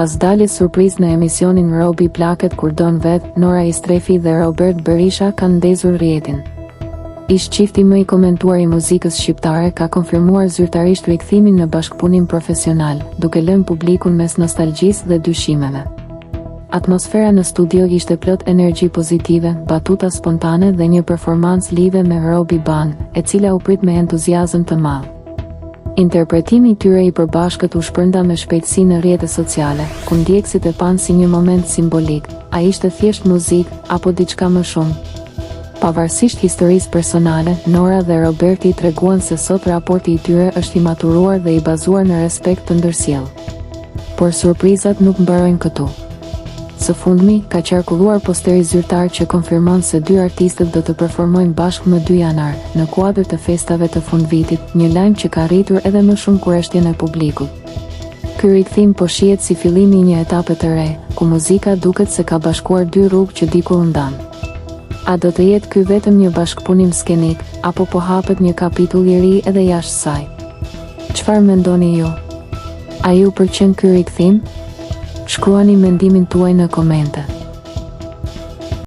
Pas daljes surprizë në emisionin Robi plaket kur don vetë, Nora Istrefi dhe Robert Berisha kanë ndezur rrjetin. Ish-çifti më i komentuar i muzikës shqiptare ka konfirmuar zyrtarisht rikthimin në bashkëpunim profesional, duke lënë publikun mes nostalgjisë dhe dyshimeve. Atmosfera në studio ishte plot energji pozitive, batuta spontane dhe një performancë live me Robi Bang, e cila u prit me entuziazëm të madh. Interpretimi i tyre i përbashkët u shpërnda me shpejtësi në rrjete sociale, ku ndjekësit e panë si një moment simbolik, a ishte thjesht muzikë, apo diçka më shumë? Pavarësisht historisë personale, Nora dhe Roberti treguan se sot raporti i tyre është i maturuar dhe i bazuar në respekt të ndërsjellë. Por surprizat nuk mbarojnë këtu. Së fundmi, ka qarkulluar posteri zyrtar që konfirmon se dy artistët do të performojnë bashkë më 2 janar, në kuadër të festave të fundvitit, një lajm që ka rritur edhe më shumë kureshtjen e publikut. Ky rikthim po shihet si fillimi i një etape të re, ku muzika duket se ka bashkuar dy rrugë që dikur u ndanë. A do të jetë ky vetëm një bashkëpunim skenik, apo po hapet një kapitull i ri edhe jashtë saj? Çfarë mendoni ju? A ju pëlqen ky rikthim? Shkruani mendimin tuaj në komente.